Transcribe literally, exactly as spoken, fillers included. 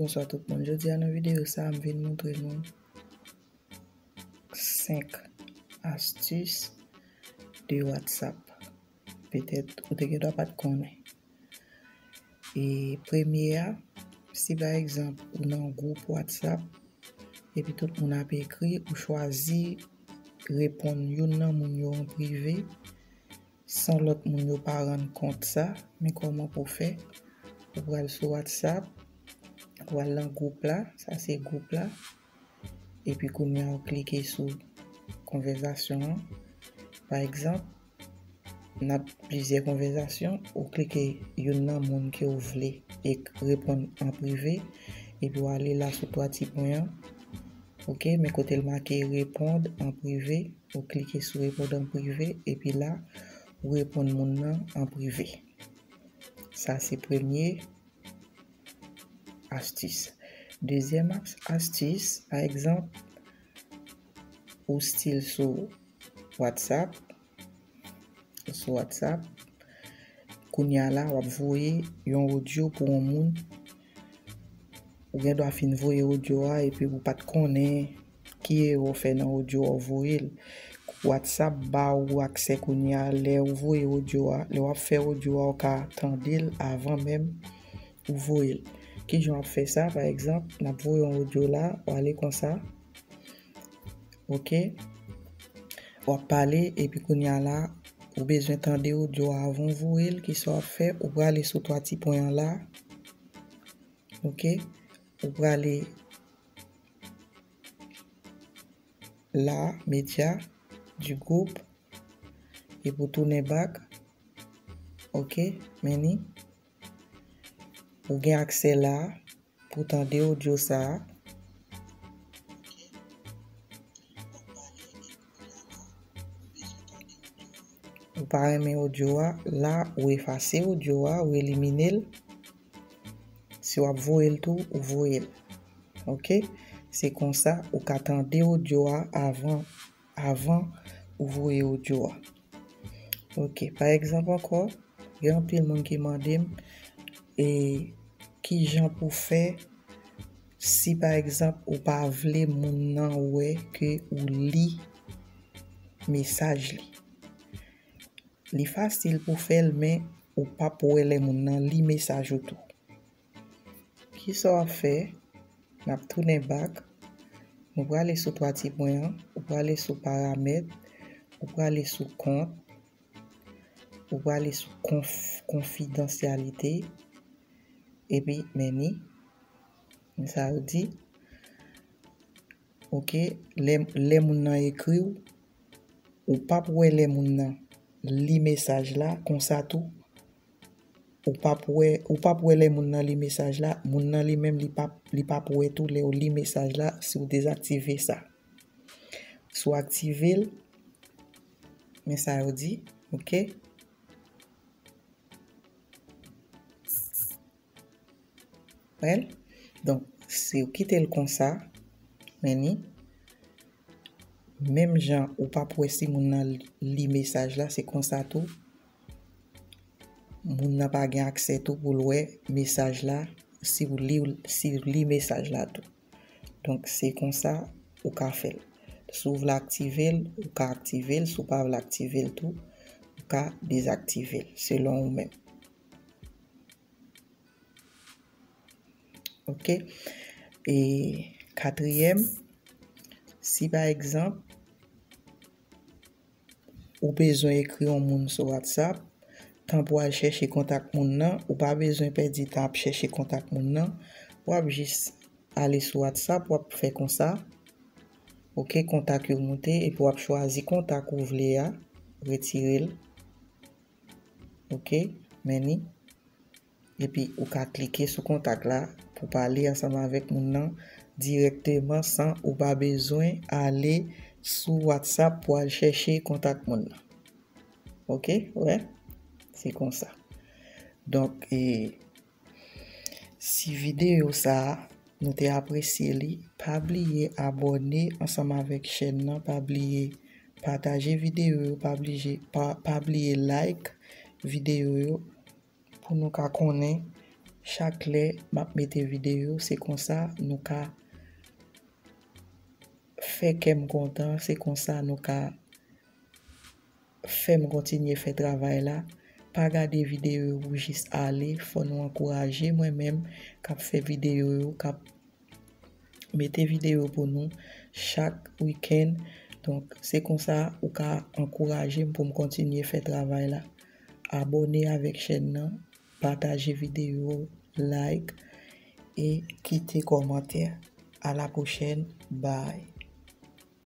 Bonswa tout moun. Jodi a nan videyo sa a, m vin montre nou senk astis de WhatsApp. Petèt ou te gen dwa pa t konnen. E premye a, si pa egzanp ou nan gwoup WhatsApp, epi tout moun ap ekri, ou chwazi reponn youn nan moun yo an prive, san lòt moun yo pa rann kont sa, men kòman pou fè? Ou pral sou WhatsApp, ou al nan gwoup la, sa se gwoup la, epi kounye a ou klike sou konvèsasyon an. Pa egzanp, n ap plizyè konvèsasyon, ou klike youn nan moun ke w vle e k-, reponn an prive, epi w ale la sou twa ti pwen an. Oke, men kote l make reponn an prive, ou klike sou reponn an prive, epi la, ou reponn moun nan an prive. Sa se premye astis. Dezyèm as-, astis, pa egzanp, ou still sou WhatsApp, sou WhatsApp, kounye a la, w ap voye yon odyo pou yon moun. Ou gen dwa fin voye odyo a, epi ou pa t konnen ki erè w fè nan odyo a, w voye l. WhatsApp ba ou aksè kounye a, lè ou voye odyo a, lè w ap fè odyo a, ou ka tande l avan menm ou voye l. Kijan w ap fè sa? Pa egzanp, n ap voye yon odyo la, w ale konsa. Oke? W ap pale, epi kounye a la, ou bezwen tande odyo a avan w voye l, kisa w ap fè? Ou prale sou twa ti pwen an la. Oke? Ou prale la, média, du groupe, epi w tounen back. Oke, men ni. Ou gen aksè la pou tande odyo sa a. Ou pa renmen odyo a, la, ou efase odyo a, ou elimine l. Si w ap voye l tou, ou voye l. Oke? Se konsa ou ka tande odyo a avan, avan ou voye odyo a. Oke, pa egzanp ankò, gen anpil moun ki mande m, e, kijan pou fè si pa egzanp ou pa vle moun nan wè ke ou li mesaj li. Li fasil pou fè l, men ou p ap wè lè moun nan li mesaj ou tou. Kisa w ap fè? N ap tounen back. Nou prale sou twa ti pwen an, ou prale sou paramèt, ou prale sou kont, ou prale sou konf-, konfidansyalite, epi men ni, men sa yo di, oke, lè, lè moun nan ekri w, ou p ap wè lè moun nan li mesaj la, konsa tou, ou p ap wè, ou p ap wè lè moun nan li mesaj la, moun nan li menm li p ap, li p ap wè tou lè w li mesaj la si w dezaktive sa. Si w aktive l, men sa yo di, oke? Wè l? Donk, si w kite l konsa, men ni, menm jan ou p ap wè si moun nan li, li mesaj la, se konsa tou. Moun nan pa gen aksè tou pou l wè mesaj la, si w li, si w li mesaj la tou. Donk, se konsa ou ka fè l. Si w vle aktive l, ou ka aktive l. Si w pa vle aktive l tou, ou ka dezaktive l, selon ou menm. Oke? E katriyèm, si pa egzanp, ou bezwen ekri yon moun sou WhatsApp, tan pou al chèche kontak moun nan, ou pa bezwen pèdi tan ap chèche kontak moun nan, w ap jis ale sou WhatsApp, w ap fè konsa. Oke, kontak yo moute, epi w ap chwazi kontak ou vle a, retire l. Oke, men ni. Epi ou ka klike sou kontak la pou pale ansanm avèk moun nan dirèkteman san ou pa bezwen ale sou WhatsApp pou al chèche kontak moun nan. Oke, wè, se konsa. Donk, e, si videyo sa a, nou te apresye li, pa bliye abòne ansanm avèk chèn nan, pa bliye pataje videyo yo, pa bliye, pa, pa bliye like videyo yo pou nou ka konnen Chak lè m ap mete videyo, se konsa nou ka fè kè m kontan, se konsa nou ka fè m kontinye fè travay la. Pa gade videyo yo pou jis ale, fò nou ankouraje mwen menm k ap fè videyo yo, k ap mete videyo pou nou chak wikenn. Donk, se konsa ou ka ankouraje m pou m kontinye fè travay la. Abòne avèk chèn nan, pataje videyo, like e kite kòmantè. A la pwochèn, bye.